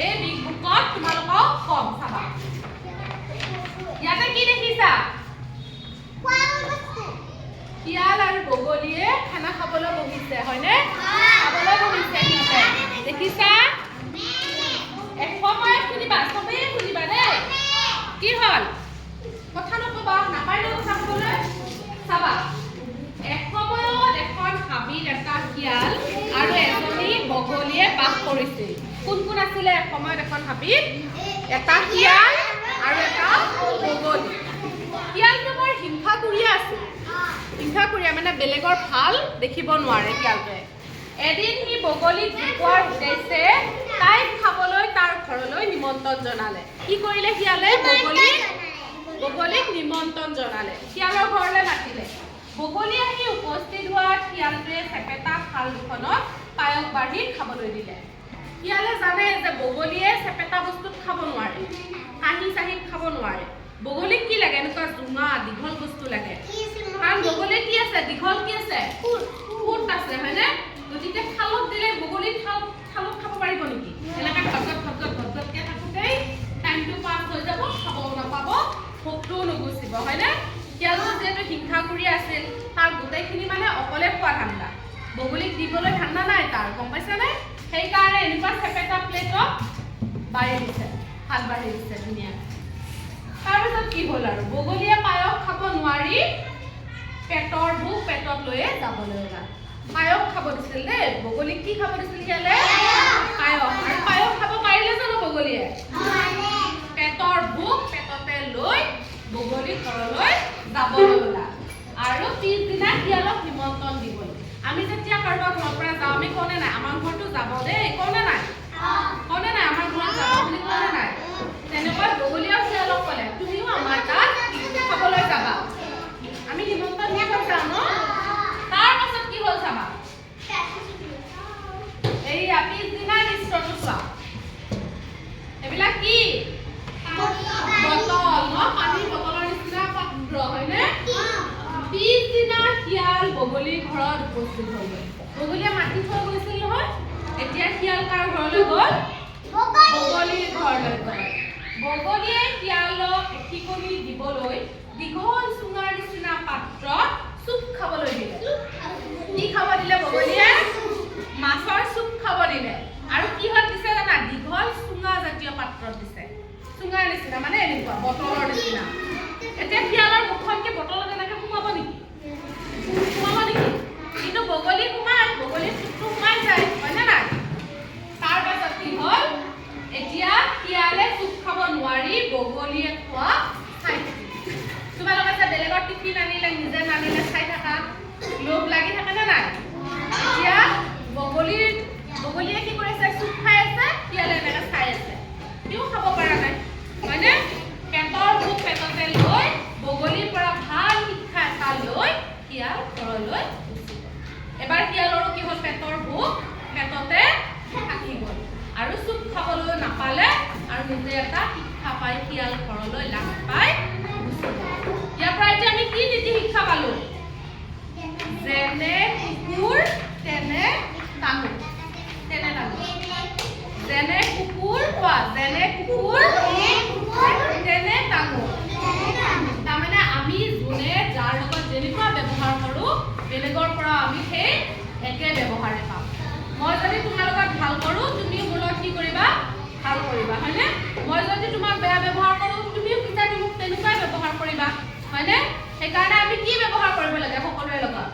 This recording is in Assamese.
এই বিগ বুকত তোমালোকক কম, চাবা। ইয়াতে কি দেখিছা? শিয়াল আৰু বগলীয়ে খানা খাবলৈ বহিছে, হয়নে? খাবলৈ বহিছে সিহঁতে, দেখিছা? এসময়ত, শুনিবা, চবেই শুনিবা দেই। কি হ'ল? কথা নকবা, নাপায় ন কথা ক'বলৈ। চাবা, এসময়ত এখন হাবিত এটা শিয়াল আৰু এজনী বগলীয়ে বাস কৰিছিল। কোন কোন আছিলে এসময়ত এখন হাবিত? এটা শিয়াল আৰু এটা বগলী। শিয়ালটো বৰ হিংসাকুৰীয়া আছিল। হিংসাকুৰীয়া মানে বেলেগৰ ভাল দেখিব নোৱাৰে শিয়ালটোৱে। এদিন সি বগলীক জোকোৱাৰ উদ্দেশ্যে তাইক খাবলৈ তাৰ ঘৰলৈ নিমন্ত্ৰণ জনালে। কি কৰিলে শিয়ালে? বগলীক নিমন্ত্ৰণ জনালে, শিয়ালৰ ঘৰলৈ মাতিলে। বগলী আহি উপস্থিত হোৱাত শিয়ালটোৱে চেপেটা থাল দুখনত পায়স বাঢ়ি খাবলৈ দিলে। শিয়ালে জানে যে বগলীয়ে চেপেটা বস্তুত খাব নোৱাৰে, কাঁহী চাহীত খাব নোৱাৰে। বগলীক কি লাগে? এনেকুৱা জোঙা দীঘল বস্তু লাগে। কাৰণ বগলীৰ কি আছে? দীঘল কি আছে? ঠোঁট আছে, হয়নে? গতিকে থালত দিলে বগলী থালত খাব পাৰিব নেকি? এনেকে ঘটঘট ঘটঘট ঘটঘটকে থাকোঁতেই টাইমটো পাছ হৈ যাব, খাবও নাপাব, ভোকটোও নুগুচিব, হয়নে? শিয়ালটো যিহেতু হিংসাকুৰীয়া আছিল, তাৰ গোটেইখিনি মানে অকলে খোৱা ধান্দা, বগলীক দিবলৈ ধান্দা নাই তাৰ, গম পাইছানে? সেইকাৰণে এনেকুৱা চেপেটা প্লেটত বাঢ়ি দিছে, ভাত বাঢ়ি দিছে ধুনীয়া। তাৰপিছত কি হ'ল আৰু? বগলীয়ে পায়স খাব নোৱাৰি পেটৰ ভোক পেটত লৈয়ে যাবলৈ ওলাল। পায়স খাব দিছিল দেই। বগলীক কি খাব দিছিল শিয়ালে? পায়স। আৰু পায়স খাব পাৰিলে জানো বগলীয়ে? পেটৰ ভোক পেটতে লৈ বগলী ঘৰলৈ যাবলৈ ওলাল আৰু পিছদিনা শিয়ালক নিমন্ত্ৰণ দিবলৈ। আমি যেতিয়া কাৰোবাৰ ঘৰৰ পৰা যাওঁ, আমি কওঁনে নাই, "আমাৰ ঘৰতো যাব দেই"? কওঁনে নাই? কওঁনে নাই, "আমাৰ ঘৰত যাব" বুলি কওঁনে নাই? তেনেকুৱা বগলীয়েও শিয়ালক ক'লে, "তুমিও আমাৰ তাত খাবলৈ যাবা।" আমি নিমন্ত্ৰণ দি থৈ যাওঁ ন? তাৰ পাছত কি হ'ল চাবা। এইয়া পিছদিনাৰ দৃশ্যটো চোৱা। এইবিলাক কি? বটল ন? পানীৰ বটলৰ নিচিনা পাত্ৰ, হয়নে? পিছদিনা শিয়াল বগলীৰ ঘৰত উপস্থিত হ'লগৈ। বগলীয়ে মাতি থৈ গৈছিল নহয়। এতিয়া শিয়াল কাৰ ঘৰলৈ গ'ল? বগলীৰ ঘৰলৈ গ'ল। বগলীয়ে শিয়ালক এশিকনি দিবলৈ দীঘল চুঙাৰ নিচিনা পাত্ৰত চুপ খাবলৈ দিলে। কি খাব দিলে বগলীয়ে? মাছৰ চুপ খাব দিলে। আৰু কিহত দিছে জানা? দীঘল চুঙা জাতীয় পাত্ৰত দিছে। চুঙাৰ নিচিনা মানে এনেকুৱা বটলৰ নিচিনা। এতিয়া শিয়ালৰ মুখখন কি বটলত এনেকে সোমাব নেকি? সোমাব নেকি? কিন্তু বগলী সোমাই, বগলীৰ চুপটো সোমাই যায়, হয়নে নাই? তাৰ পাছত কি হ'ল? এতিয়া শিয়ালে চুপ খাব নোৱাৰি বগলীয়ে খোৱা চাই থাকিল। তোমালোকে যে বেলেগৰ টিফিন আনিলে, নিজে নানিলে চাই থাকা, লোভ লাগি থাকে নে নাই? এতিয়া বগলীয়ে কি কৰিছে? চুপ খাই আছে, শিয়ালে এনেকে চাই আছে। সিও খাব পৰা নাই, হয়নে? পেটৰ ভোক পেটতে লৈ বগলীৰ পৰা ভাল শিক্ষা এটা লৈ শিয়াল ঘৰলৈ গুচি গ'ল। এবাৰ শিয়ালৰো কি হ'ল? পেটৰ ভোক পেটতে থাকি গ'ল আৰু চুপ খাবলৈ নাপালে আৰু নিজে এটা শিক্ষা পাই শিয়াল ঘৰলৈ লাজ পাই গুচি গ'ল। ইয়াৰ পৰা এতিয়া আমি কি নীতি শিক্ষা পালো? যেনে কুকুৰ তেনে টাঙোন, তেনে টাঙোন। যেনে কুকুৰ, কোৱা, যেনে কুকুৰ তেনে টাঙোন। তাৰমানে আমি যোনে যাৰ লগত যেনেকুৱা ব্যৱহাৰ কৰোঁ, বেলেগৰ পৰা আমি সেই একে ব্যৱহাৰে পাম। মই যদি তোমাৰ লগত ভাল কৰোঁ, তুমিও মোৰ লগত কি কৰিবা? ভাল কৰিবা, হয়নে? মই যদি তোমাক বেয়া ব্যৱহাৰ কৰোঁ, তুমিও কিজানি মোক তেনেকুৱাই ব্যৱহাৰ কৰিবা, হয়নে? সেইকাৰণে আমি কি ব্যৱহাৰ কৰিব লাগে সকলোৰে লগত?